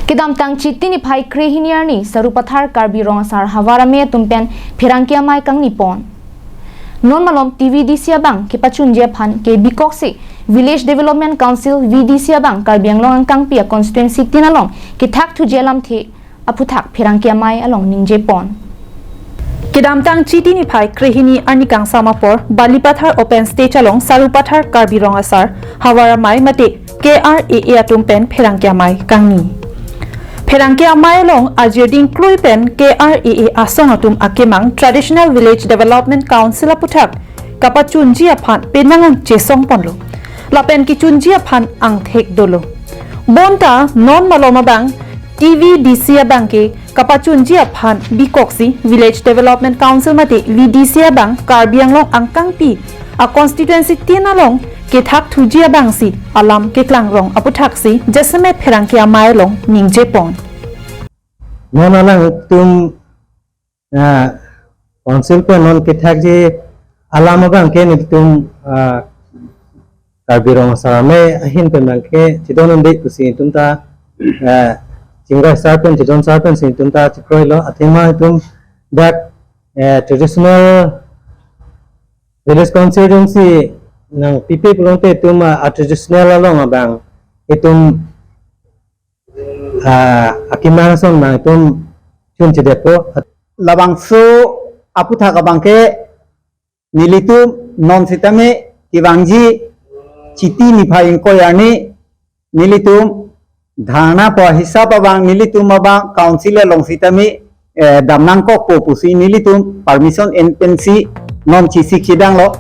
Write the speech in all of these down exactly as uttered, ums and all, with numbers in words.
Kedamtang Chiti niphai krehini arni Sarupathar Karbi Rong Asar Havar Amei atum pen pherangke amei kangni pon. Non malom T V D C abang kepachunji aphan ke bikoksi Village Development Council V D C abang Karbi Anglong angkangpi a constituency tin along kethak thuji alamthe aphuthak pherangke amei along ningje pon. Kedamtang Chiti niphai krehini arni kangsam apor Balipathar open stage along Sarupathar Karbi Rong Asar Havar Amei mate K R A A atum pen pherangke amei kangni. Pherangke amei along ajir dingklui pen K R A A asong atum akemang Traditional Village Development Council aphuthak kapachunji aphan penang chesong ponlo. Lapen kechunji aphan angthek dolo. Bonta non malom abang T V D C abang ke kapachunji aphan bikoksi Village Development Council mate V D C abang Karbi Anglong angkangpi a constituency tin along kethak thuji abangsi alam keklang rong aphuthaksi jasemet pherangke amei along ningje pon. Non alangtum ah, council pen non kethakji alam abang ke nelitum ah, Karbi Rong Asar Amei ahin pen abang ke chedon un-e pusi itum ta ah, chingvai sar pen chedon sar pensi itum ta chekroilo, athema itum dak eh, traditional village council atumsi nangpipe pulote itum ah, traditional along abang itum ah, akemang ason nangtum chunchedetpo. Labangso aphuthak abang ke nelitum non sitame kevangji Chiti niphai ingkoi arni nelitum dharna pu ahisap abang nelitum abang council along sitame eh, damnangkokpo pusi nelitum permission en pensi non chisi kidanglo.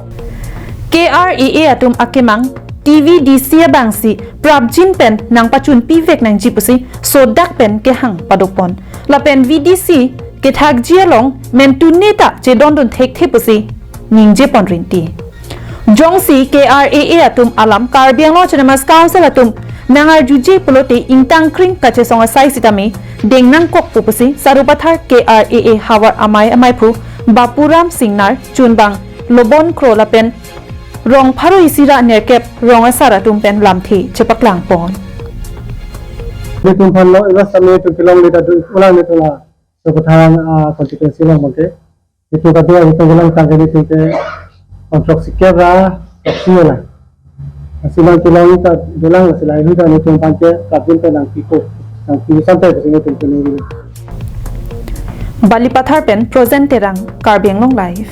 K R A A atum akemang T V D C abangsi prapjin pen nangpachunpivek nangji pusi sodak pen kehang padopon. Lapen V D C kethakji along mentune ta chedondun thekthe pusi ningje pon rinti. Jongsi K R A A atum alam Karbi Anglong Autonomous Council atum nangarjuje pulote ingtangkring kachesong asai sitame dengnangkokpo pusi Sarupathar K R A A Havar Amei ameiphu Bapuram Singnar, chunbang Lobon Kro lapen rong pharo isi ra nerkep rong asar atum pen lamthe chepaklang pon. Nelitum aphan lo ilos tame itum kelongle ta do, ulang nelitum la Sarupathar ah, constituency along abang ke. Itum kado itum kelang tangke itum ke kontrak sikep ra, koksi la. Asi nangkelong ta dolang, asi lahai hui ta nelitum abang ke prapjin pen nangpiko, nangpi sampai ke itum kelong. Balipathar pen Projen Terang, Karbi Anglong Live.